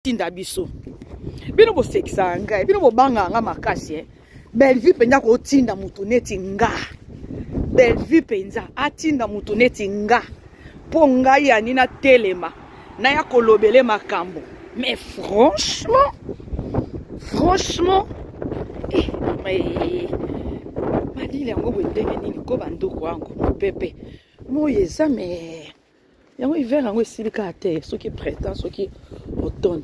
Tinda biso. Bino bosekisaka ngai, bino bobangaka nga makasi eh. Bellevue mpenza kotinda motu neti nga. Bellevue mpenza atinda motu neti nga mpo ngai yani natelema naya kolobele makambo. Mais franchement, franchement, eh, mais malili yango boye ndenge nini ko bandoko yango mopepe moi eza mais yango hiver yango esili kaka te, soki printemps soki automne.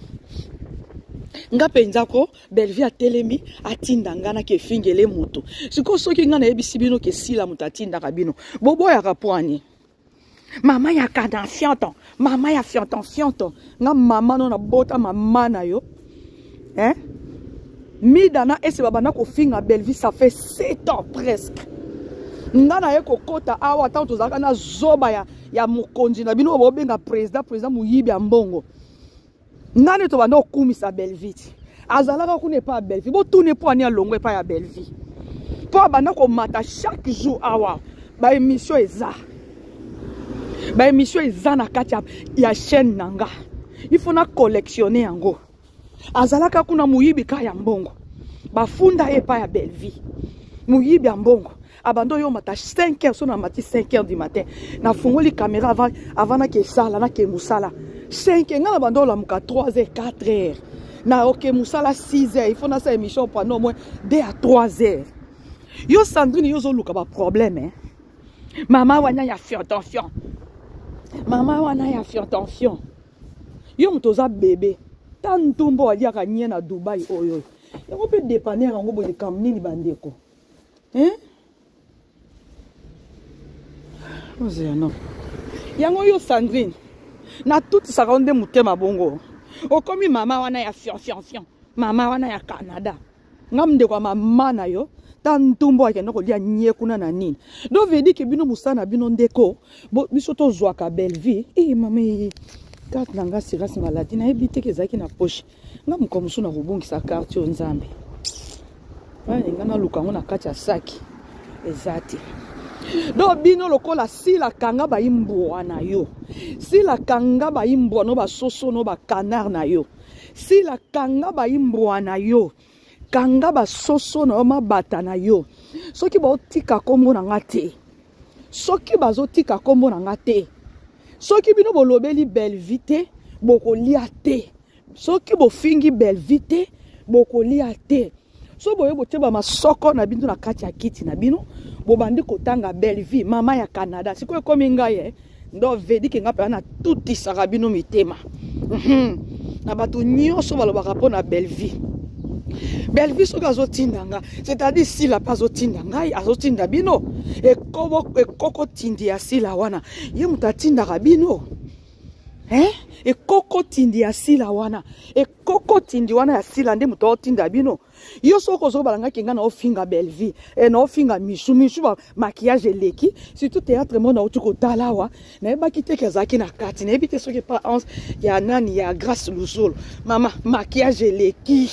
Nga mpenza ko Bellevue atelemi atinda nga nake efingele moto. Sikoyo soki nga nayebisi bino ke sila moto atindaka bino, boboyaka pwani. Mama ya kada fionton, mama ya fionton fionton, nga mama no na bota mama na yo. Hein? Mida na ese babanda kofinga Bellevue ça fait 7 ans presque. Nga na ye kokota awa ntango tozalaka na zoba ya mokonzi na bino oyo bobenga président, président moyibi ya mbongo. Nga nde tobanda kokumisa Bellevue ti. Azalaka kuna epai ya Bellevue. Botuni mpo ani alongwa epai ya Bellevue. Mpo abanda komata chaque jour awa. Ba émission eza. Ba émission eza na kati ya chaîne na nga. Il faut na collectionner yango. Azalaka kuna moyibi ka ya mbongo. Bafunda ye epai ya Bellevue. Moyibi ya mbongo. Abando yo mata 5 heures, so na mati 5 heures du matin. Na fungoli caméra avant na ke sala, na ke musala. 5 heures, nga na bando lamuka 3 heures, 4 heures. Na oke musala 6 heures, il faut na sa émission pendant au moins 2 à 3 heures. Yo Sandrine, yo zo luka ba problème hein. Mama wana ya fion tension. Mama wana ya fion tension. Yo moto oza bébé. Ta ntumbo aliaka nye na Dubaï oyo. Yango pe dépanner yango boye kam nini bandeko. Hein? Ozela non. Yango yo Sandrine, na tutisaka yo nde motema bongo. Okomi mama wana ya fion fion fion, mama wana ya Canada. Nga ndeko ya mama na yo, ta ntumbo akende kolia nye kuna na nini. Donc veut dire que bino mosala na bino ndeko, bo, biso tozwaka Bellevue. Eh mama, eh, carte na nga assurance maladie nayebi te ke ezalaki na poche. Nga mokolo mosusu nakobongisa carte oyo Nzambe. Wana nga naluka yango na kati ya saki eza te. Donc bino lokola sila kanga ba imbwa na yo, sila kanga ba imbwa no ba soso no ba canard na yo, sila kanga ba imbwa na yo, kanga ba soso na yo mabata na yo. Soki baotika kombo na nga te, soki bazotika kombo na nga te, soki bino bolobeli Bellevue te, bokolia te. Soki bofingi Bellevue te, bokolia te. So boye botie ba masoko na bino na kati ya kiti na bino, bobandi kotanga Bellevue, mama ya Canada. Sikoyo ekomi ngai, ndo vedi ke nga mpenza natutisaka bino mitema. Na bato nyonso balobaka mpo na Bellevue. Bellevue soki azotinda nga, c'est-à-dire Sila mpe azotinda ngai, azotinda bino. Ekoko tindi ya Sila wana, ye moto atindaka bino. Hein? Ekoko tindi ya Sila wana, ekoko tindi wana ya Sila nde moto aotinda bino. Yo soki ozobala nga kinga na ofinga Bellevue, na ofinga Michou, Michou ba maquillage eleki, surtout théâtre mona outi kotala awa, nayebaki te ke azalaki na kati, nayebi te soki pa Anse ya nani ya Grâce Luzolo. Mama, maquillage eleki.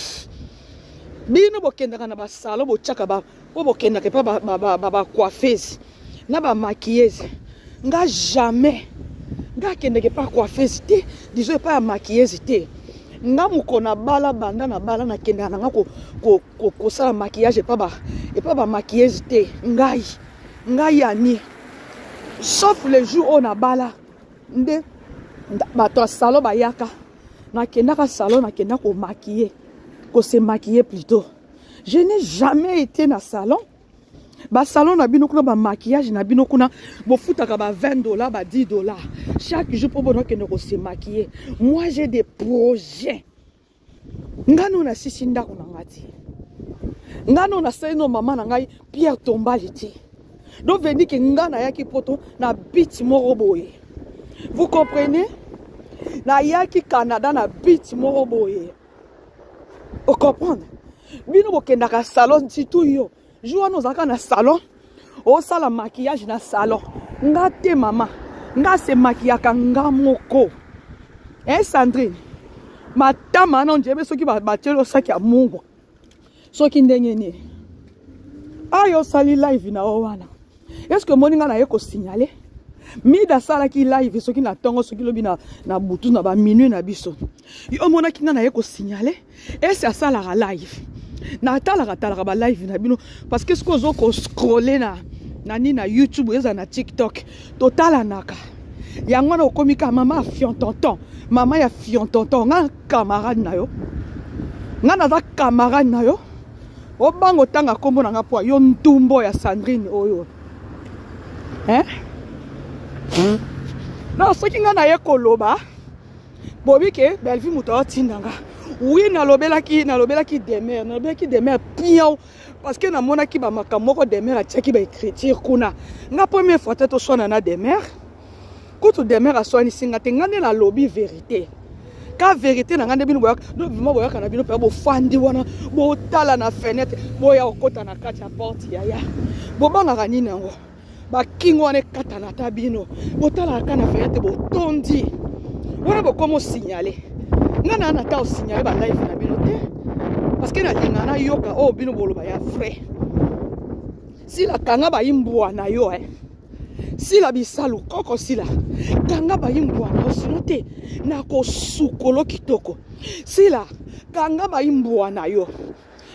Bino bokendaka na ba salon, botiaka ba, po bokendaka epa ba coiffeuse na ba maquilleuse. Nga jamais nga akendeke pa coiffeuse te, disons epa ya maquilleuse te. Nga moko na bala banda na bala nakendaka na nga kosala maquillage epa ba maquilleuse te. Ngai, ngai yani. Sauf le jour oyo na bala nde bato ya salon bayaka, nakendaka salon, nakenda ko maquiller, ko se maquiller plutôt. Je n'ai jamais été na salon. Ba salon na bino kuna, ba maquillage na bino kuna, bofutaka ba vingt dollars, ba dix dollars chaque jour po bona kende ko se maquiller. Moi j'ai des projets. Nga no na sisi ndako na nga ti. Nga no na sali no mama na ngai Pierre Tombali ti. Donc veut dire que nga na yaki poto na beat moko boye. Vous comprenez? Na yaki Canada na beat moko boye. Vous comprenez? Bino bokendaka salon surtout yo. Jour wana ozalaka na salon, osala maquillage na salon. Nga te mama, nga se maquillaka nga moko. Hein Sandrine? Matama na njebe soki ba tielo saki ya mungu. Soki ndenge nini? Ayo sali live na yo wana. Est-ce que moni nga na ye ko signaler? Mida asalaki live soki na ntongo, soki lobi na butu, na baminuit na biso. Yo omonaki nga naye kosignale ese asalaka live. Natalaka talaka ba live na bino parce que soki ozo koscrolle na nini na YouTube, eza na TikTok, totalanaka yango wana. Okomi ka mama ya fiontonton, mama ya fiontonton. Nga camarade na yo, nga naza camarade na yo. Obanga otanga nkombo na nga mpo yo ntumbo ya Sandrine oyo, hein? Non, soki nga naye koloba bobi ke Bellevue moto aotinda nga. Oui, nalobelaki Demer, nalobelaki Demer pion parce que namonaki bamakambo moko Demer atiaki baécriture kuna. Nga première fois te toswana na Demer. Kutu Demer aswanisi nga te, nga nde nalobi vérité ka vérité na nga nde bino boyaka vraiment, boyaka na bino mpe bofandi wana, botala na fenêtre, boya kokɔta na kati ya porte. Yaya, bobangaka nini yango? Bakingo wana ekatana ata bino botalaka na fenêtre, botondi wana, bokoma osignale nga. Na ta osignale balive na bino te parce que nalinga nayoka oyo bino boloba ya vrai. Sila, kanga bayimbwa na yo, eh. Sila bisalu koko, sila, kanga bayimbwa na yo, sino te nakosukolo kitoko. Sila, kanga bayimbwa na yo,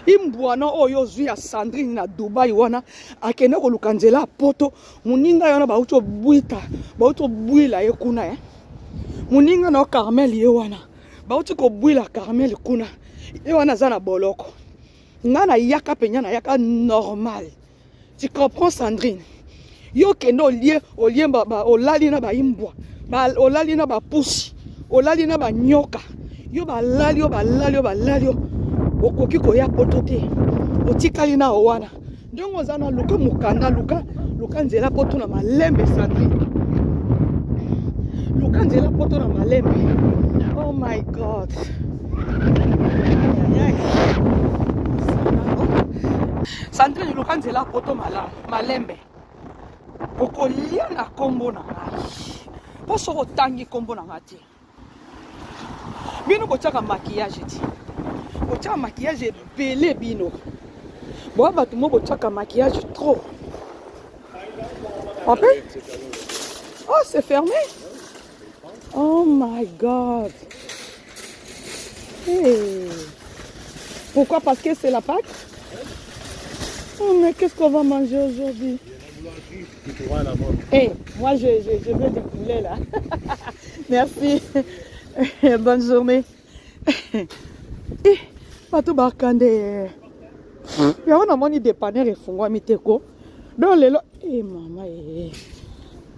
imbwana oyo ozwi ya Sandrine na Dubai wana, akende koluka nzela ya Poto. Moninga wana bauti obwita, bauti obwila ye kuna, eh. Moninga na yo Carmel, ye wana bauti kobwila Carmel kuna, ye wana aza na boloko. Nga nayaka mpenza, nayaka normal, tu comprends? Sandrine, yo kende olie, olie, olali na bayimbwa, olali na bapusi, olali na banyoka. Yo balali yo, balali yo, balali yo, okoki koya Poto te. Otikali na wana ndenge oza na luka mokanda, luka, luka nzela Poto na malembe. Sandrine, luka nzela Poto na malembe. Oh my God. Ayayay. Sandrine, luka nzela Poto malamu, malembe. Okolia na nkombo na ngai mpo soki otangi nkombo na ngai te. Bino botiaka maquillage ti, botiaka maquillage ebele. Bino boya bato mo botiaka maquillage trop. En fait, oh, c'est fermé. Oh my God. Hey. Pourquoi? Parce que c'est la Pâque. Oh, mais qu'est-ce qu'on va manger aujourd'hui? Hey, moi je veux du poulet là. Merci. Bonne journée. Eh, bato bakande yango namoni dépanneur efungwami te ko. Donc lelo e mama e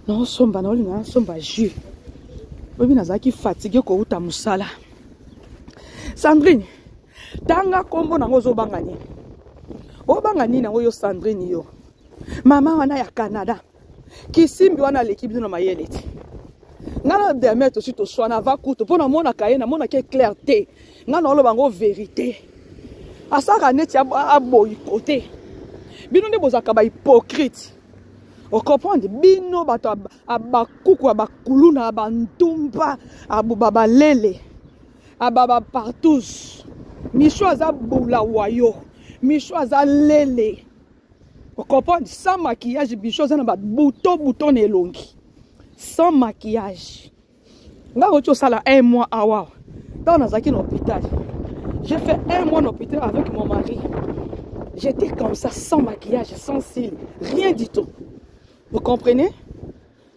naosomba, naolinga nasomba jus. Oyebi, nazalaki fatigué kouta mosala. Sandrine, tanga nkombo nango. Ozobanga nini? Obanga nini yango yo Sandrine? Yo mama wana ya Canada, kisimbi wana aleki bino na mayele te. Nga na Demet osi toswana ava kutu mpo namonaka ye, namonaki eclair te. Nga naoloba yango vérité, asalaka neti aboyi kote. Bino nde bozalaka bahypocrite, ocomprendre? Bino bato abakuku, abakuluna, abantumba, balele, ababa partout. Micho aza bula wayo, Micho aza lele, ocomprendre? Sans maquillage, bicho aza na babouton bouton na elongi sans maquillage. Nga oti osala un mois awa ntango nazalaki na hôpital. J'ai fait un mois na hôpital avec mon mari. J'étais comme ça, sans maquillage, sans cils, rien du tout, vous comprenez?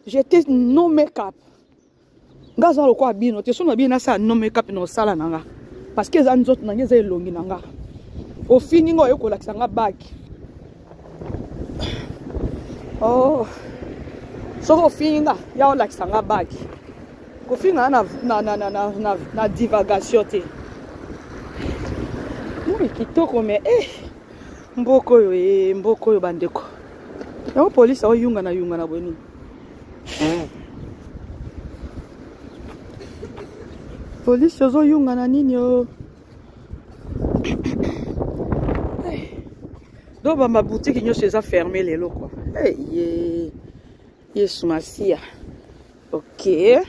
J'étais no make-up. Nga aza lokola bino te. So na bino nasala no make-up na osala na nga parce que eza nzoto na nga, eza elongi na nga. Ofingi nga, oye kolakisa nga baki. Oh, soki ofingi nga, ya olakisa nga baki. Kofinga na divagation te. Moi kitoko me eh, mboka oyo e mboka oyo bandeko yango polisi aoyunga na yunga na boye nini? Polisi ozoyunga na nini o? Donc bamabutiki nyonso eza fermé lelo kua. Hey, ye Yesu Masiya. Ok,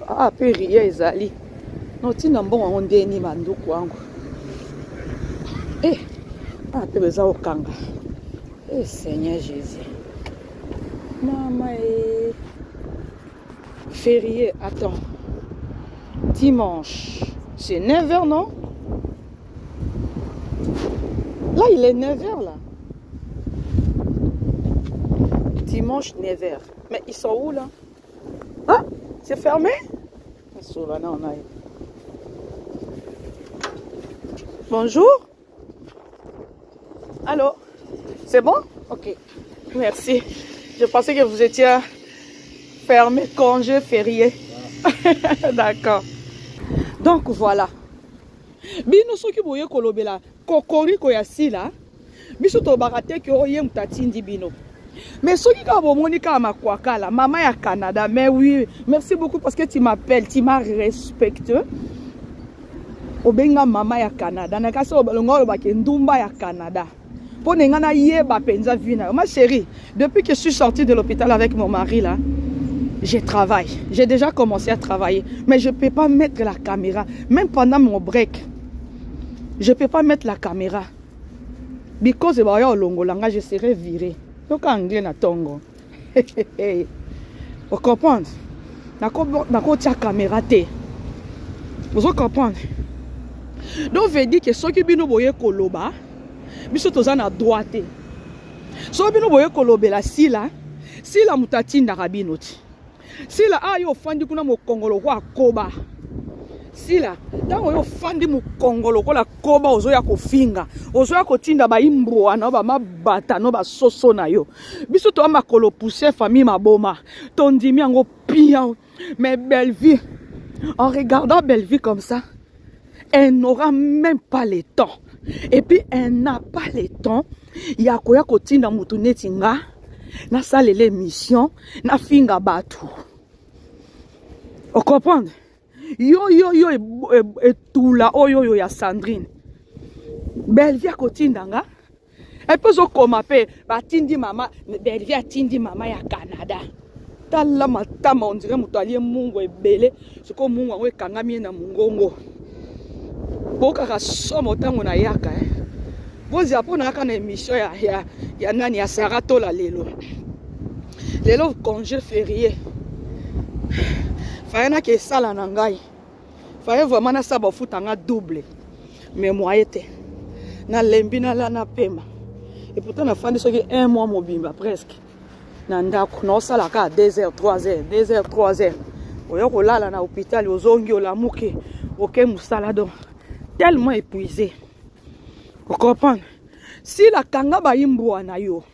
ah, mpe ria ezali notinda mbongo yango ndeni banduku yango. Eh, ah, mpe beza kokanga. Eh, Seigneur Jésus. Mama e férié, attends. Dimanche, c'est 9h, non? Là, il est 9h, là. Dimanche, 9h. Mais ils sont où, là? Ah, c'est fermé? Bonjour. Allô? C'est bon? Ok. Merci. Je pensais que vous étiez fermé, congé férié. Ah. D'accord. Donc voilà. Bino soki boye kolobela kokoriko ya sila biso tolobaka te ke oye moto atindi bino mais soki kaka bomoni kaka makwakala mama ya Canada, mais oui, merci beaucoup parce que tu m'appelles, tu m'as respecté. Obenga mama ya Canada na kasi olonga olobaka ndumba ya Canada mpo na ngai nayeba mpenza vie na yo. Ma chérie, depuis que je suis sortie de l'hôpital avec mon mari là, je travaille. J'ai déjà commencé à travailler, mais je peux pas mettre la caméra. Même pendant mon break, je peux pas mettre la caméra because baya olongola nga, je serai viré. Yoka anglais na tongo, ocomprendre? Nakotia caméra te, ozo comprendre? Donc veut dire que soki bino boye koloba, biso toza na droit te. Soki bino boye kolobela Sila, Sila moto atindaka bino ti. Sila ayo ofandi kuna mokongo lokola koba. Sila, ntango oyo ofandi mokongo lokola koba, ozoya kofinga, ozoya kotinda baimbwa na bamabata no basoso na yo. Biso toya makolo poussière, famille maboma, tondimi yango pia. Mais Bellevue, en regardant Bellevue comme ça, elle n'aura même pas le temps. Et puis elle n'a pas le temps ya koya kotinda motu neti nga nasalela émission, nafinga bato. Ocomprendre? Yo yo yo etula oyo oyo ya Sandrine, Bellevue akotinda nga. Epe ozokoma mpe batindi mama Bellevue, atindi mama ya Canada. Tala matama, on dirait moto alie mungu ebele. Sikoyo mungu yango ekangami ye na mongongo. Bokaka somo ntango nayaka, eh. Bozela mpo nayaka na émission ya nani, ya Sara Tola. Lelo, lelo congé férié, faye naki esala na ngai, faye vraiment nasala bafuta nga double, mais moye te. Nalembi, nala napema. Et pourtant nafandi soki un mois mobimba presque na ndako, naosala kaka 2 heures, 3 heures, 2 heures, 3 heures. Oya kolala na hôpital, ozongi, olamuki, oke mosala. Donc tellement épuisé, ocomprendre? Sila, kanga bayimbwa na yo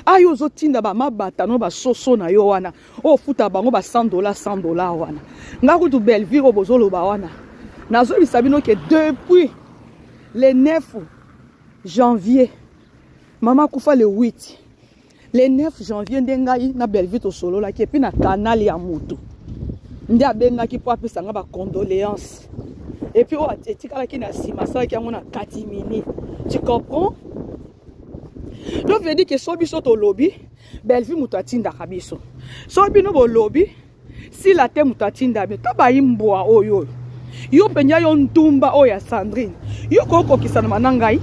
ayo ozotinda bamabata no basoso na yo wana, oyo ofuta bango ba 100 $, 100 $ wana. Nga kutu, Bellevue oyo bozoloba wana, nazoyebisa bino ke depuis le 9 janvier, mama akufa le 8, le 9 janvier nde ngai na Bellevue tosololaki. Et puis na canal ya motu nde abengaki mpo apesa nga bacondoléance. Et puis oyo etikalaki na nsima, asalaki yango na katimini, tu comprends? Donc veut dire que so biso tolobi, Bellevue moto atindaka biso. So bino bolobi, Sila te moto atinda bino. To bayimbwa oyo oyo yo mpenza, yo ntumba oyo ya Sandrine, yo kokokisana na ngai,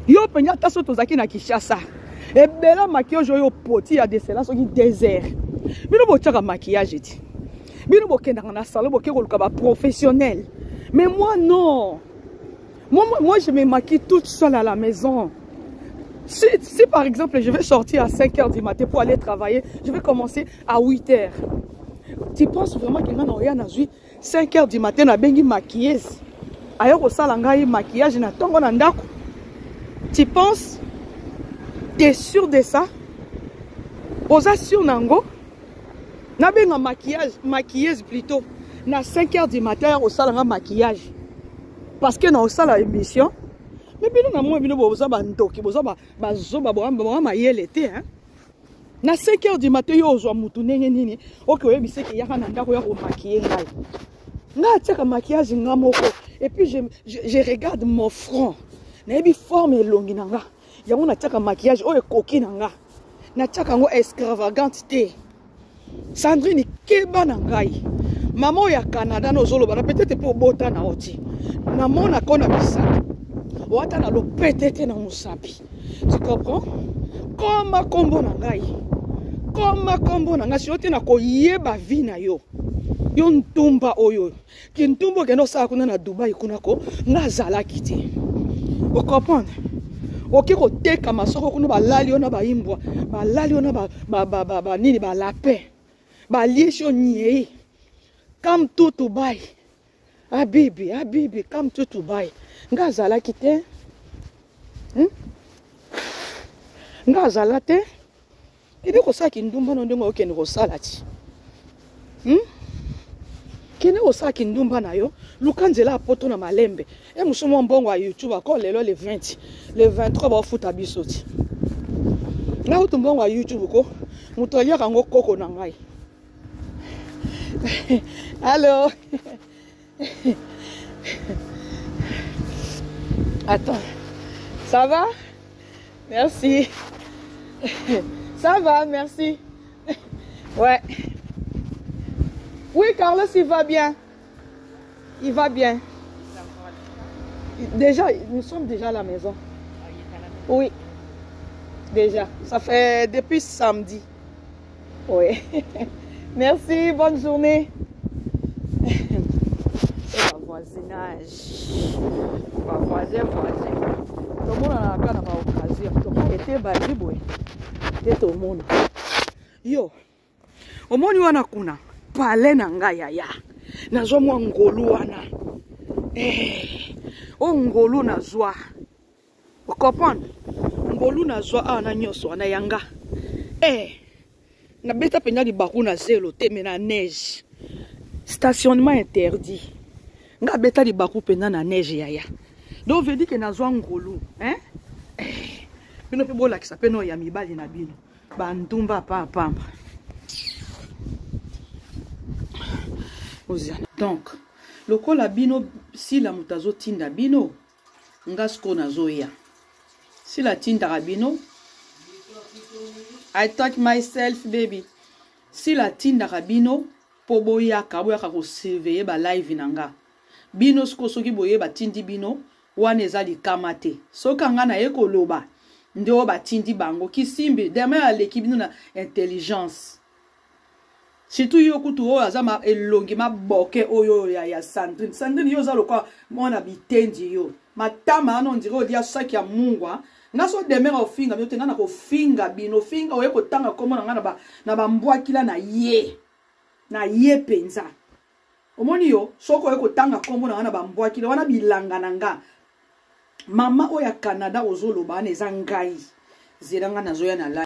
yo mpenza. Ata so tozalaki na Kinshasa, ebele maquillage oyo poti ya desela soki 2 heures. Bino botiaka maquillage ti bino bokendaka na salon, boke koluka baprofessionnel. Mais moi non, moi, moi, je me maquille toute seule à la maison. Si par exemple je vais sortir à 5 heures du matin pour aller travailler, je vais commencer à 8 heures. Tu penses vraiment que nga oya nazwi 5 heures du matin, nabengi maquilleuse aye kosala ngai maquillage na ntongo na ndako? Tu penses? T'es sûr de ça? Oza sûr nango? Nabenga maquillage, maquilleuse plutôt, na 5 heures du matin ya kosala nga maquillage parce que na osala émission? Mais bino na moi, bino boza bandoki, boza bazoba, boa mayele te, hein? Na 5 heures du matin, yo ozwa mutu ndenge nini oke oyebisa eke yaka na ndako ya komaquiller ngai? Ngai atiaka maquillage nga moko. Et puis je regarde mon front, nayebi forme elongi na nga, yango natiaka maquillage oyo ekoki na nga. Natiaka yango extravagante te. Sandrine, keba na ngai. Mama oyo ya Canada na ozoloba na peut-être mpe obota na oti, namonaka na misapi oata na lopete te na mosapi, tu comprends? Koma nkombo na ngai. Koma kombo na nga siyo te na koyeba vie na yo. Yo ntumba oyo. Kintumba okende osala kuna na Dubai kuna ko nga azalaki te. O comprendre? Oke koteka masoko kuna balali yo na bayimbwa, balali yo na ba ba ba ba, ba nini ba lapin. Baliesi yo nyei. Come to Dubai. Abibi, abibi, come to Dubai. Nga azalaki te. Nga azala te. Kende kosala kindumba no ndenge okende kosala ti. Kende kosala kindumba na yo, luka nzela ya poto na malembe. E mosusu mwa mbongo ya YouTube ako lelo le 20, le 23 baofuta biso ti. Nga kutu mbongo ya YouTube ko moto aliaka yango koko na ngai. Allo. Attends. Ça va? Merci. Ça va, merci. Ouais. Oui, Carlos, il va bien. Il va bien. Déjà, nous sommes déjà à la maison. Oui. Déjà. Ça fait depuis samedi. Oui. Merci, bonne journée. C'est le voisinage. Ba voisin, voisin. Tout le monde a la occasion. Tout le monde était bandi boy. Tout le monde. Yo. Omoni wana kuna palais na ngai yaya. Nazwa mwa ngolu wana. Eh. O ngolu nazwa. O comprendre? Ngolu nazwa awa na nyonso wana yanga. Eh. Nabeta mpenza libaku na zelo te me na neige. Stationnement interdit. Nga beta libaku mpenza na neige yaya. Donc veut dire que nazwa ngolu, hein? Eh. Bino pe bolakisa pe no ya mibali na bino. Bandumba pa pamba. Oziana. Donc, lokola bino sila moto azotinda bino, nga sikoyo nazoya. Sila atindaka bino. I touch myself baby. Sila atindaka bino po boyaka, boyaka ko surveiller ba live na nga. Bino sikoyo soki boye batindi bino, wana eza likama te. Soki nga na ye koloba, nde oyo batindi bango kisimbi demain aleki bino na intelligence. Surtout yo kutu oyo aza ma elongi maboke oyo ya, ya Sandrine. Sandrine yo oza lokola mwana bitendi yo. Matama wana on dirait olia saki ya mungwa. Nga so demeure ofinga bino te, nga na kofinga bino. Finga oye kotanga kombo na nga na ba na ba mbwakila na ye. Na ye penza. Omoni yo soko oye kotanga kombo na nga na ba mbwakila wana bilanga na nga. Mama oyo ya Canada ozoloba wana eza ngai. Zela nga nazoya na live.